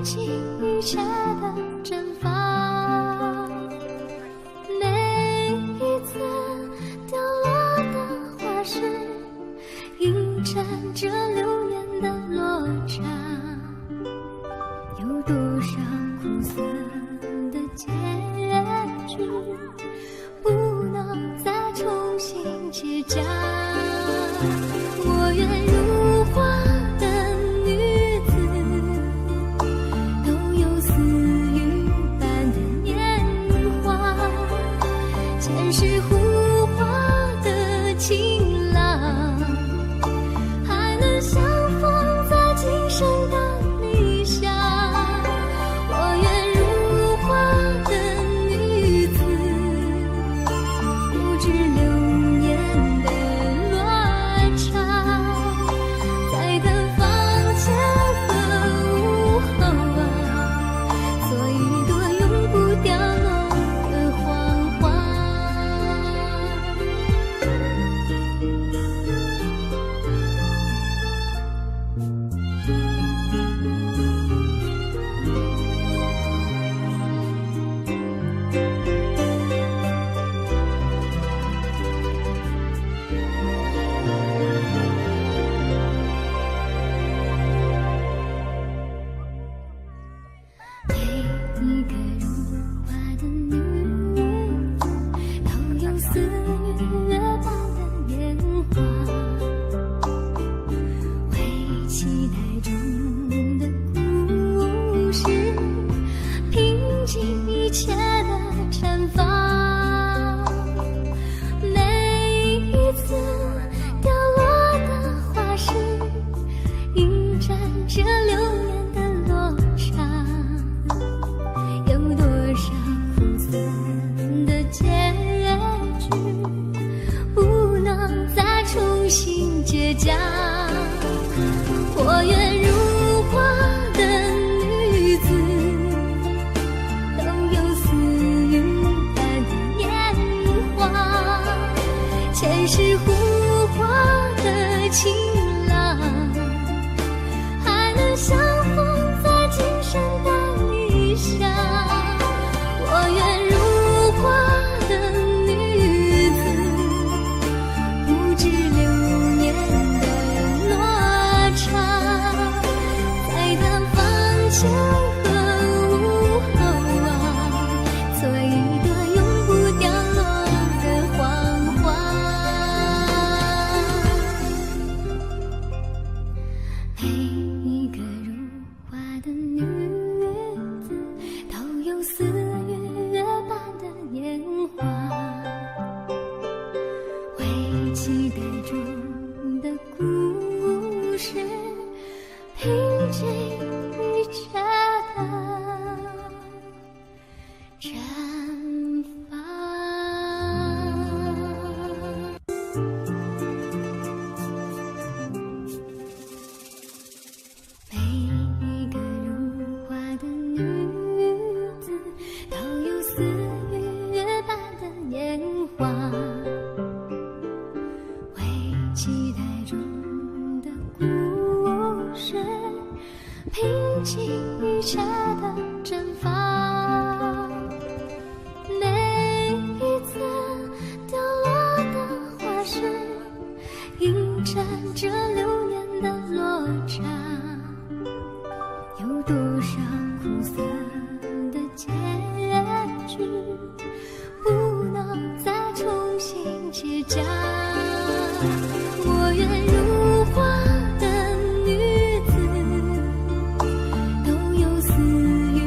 尽一切的绽放。每一次凋落的花时，映衬着流年的落差。有多少苦涩的结局， 不能再重新结痂。我愿如花的女子，都有似云般的年华。前世护花的情郎，还能相逢在今生的理想。 我愿如花的女子，不知流年的落差，再看房前何物候啊，做一朵永不凋落的黄花。 每一个如花的女子，都有似月般的年华。为期待中的故事，拼尽一切的绽放。每一次 凋落的花时，映衬着流年的落差。有多少苦涩的结局，不能再重新结痂。我愿如花的女子， 都有似云般的年华。前世护花的情郎，还能相逢在今生的理想。我愿如花的女子， 不知流年的落差，再看房前何物候啊，做一朵永不凋落的黄花。每一个如 花的女子，都有似月般的年华。为期待中的故事，拼尽一切的 绽放。每一个如花的女子，都有似月般的年华。为期待中的故事， 拼尽一切的绽放。每一次凋落的花时，映衬着流年的落差。有多少苦涩的结局， 不能再重新结痂。我愿如花的女子，都有似云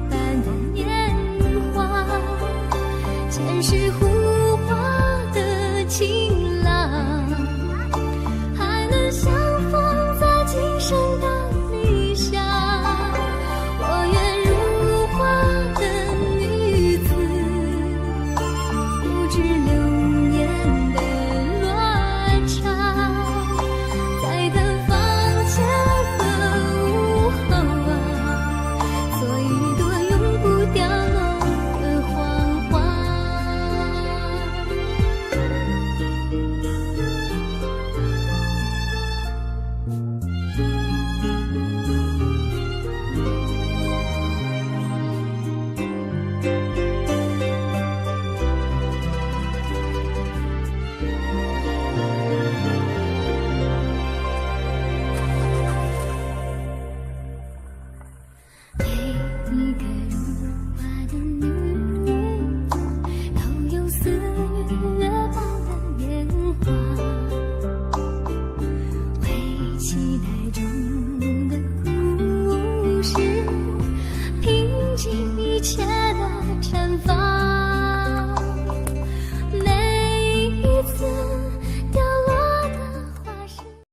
般的年华。前世护花的情郎， 还能相逢在今生的理想。我愿如花的女子，不知流年的落差，